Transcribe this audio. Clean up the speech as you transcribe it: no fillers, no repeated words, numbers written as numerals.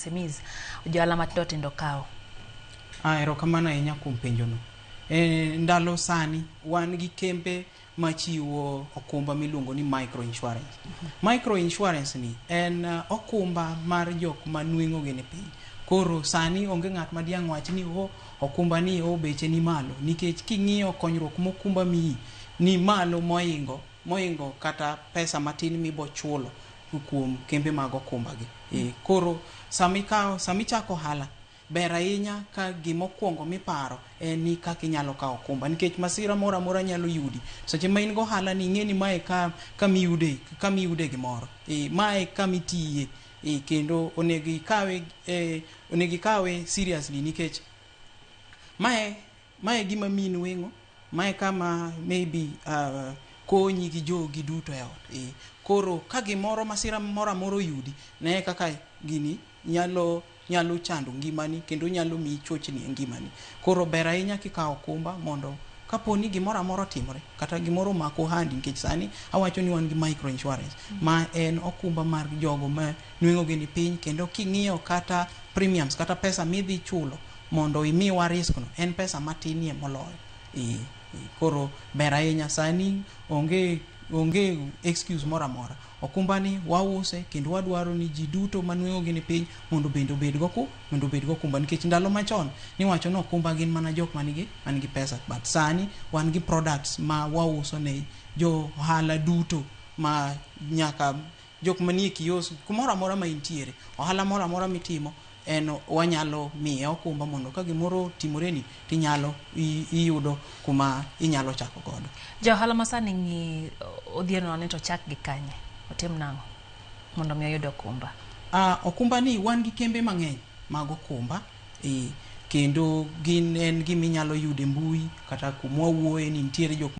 SMEs, johala matindo tindo kawo? Ah, erokamano ahinya kuom penjono. E ndalo sani wan gi kembe machiwo okumba miluongo ni micro insurance. Micro insurance ni en okumba mar jok ma nweng'o gi ni piny. Koro sani onge ng'at ma diang' wach ni o okumba ni o beche ni malo nikech king'iyo konyruok mokumba miyi ni malo moingo moingo kata pesa matin mibochulo kuom kembe mag okumba gi. E, koro samikawo samichako ohala ber ahinya ka gimokwongo miparo en ni kaka inyalo kawo okumba nikech masira moro amora nyalo yudi seche ma in gohala ni ing'e ni mae ka kamiyude kamiyude gimoro e, mae kamitiye e, kendo onego ikawe e, onego ikawe seriously nikech mae mae gima miyi nweng'o mae kama maybe konyi gi jogi duto e ot e, koro ka gimoro masira moro amora oyudi ne kaka gini nyalo nyalo chando ngimani kendo nyalo miyi chochni e ngimani. Koro ber ahinya kikawo okumba mondo kapo ni gimoro amora otimore kata gimoro omako ohandi nikech sani awacho ni wan gi micro insurance ma en okumba mar jogo ma nweng'o gi ni piny kendo king'iyo kata premiums kata pesa midhi chulo mondo imiwa risk no en pesa matinie moloyo. E, e, koro ber ahinya sani onge onge excuse moro amora okumba ni wause kendo wadwaro ni ji duto ma nweng'o gi ni piny mondo bende obed go ku mondo obed go okumba nikech ndalo machon niwacho ni okumba gin mana jok manigi manigi pesa but sani wan gi products ma wauso ne jo ohala duto ma nyaka jok manie kiosk kumoro amora ma intiere ohala moro amora mitimo en wanyalo miye okumba mondo ka gimoro otimoreni tinyalo iyudo kuma inyalo chako godo. Ja ohala ma sani ng'i odhieno ni to chak gi kanye? Otim nang'o mondo mi oyud okumba? Okumba ni wan gi kembe mang'eny mag okumba e, kendo gin en gima inyalo yudo e mbui kata kuma wawuoye ni nitiere jok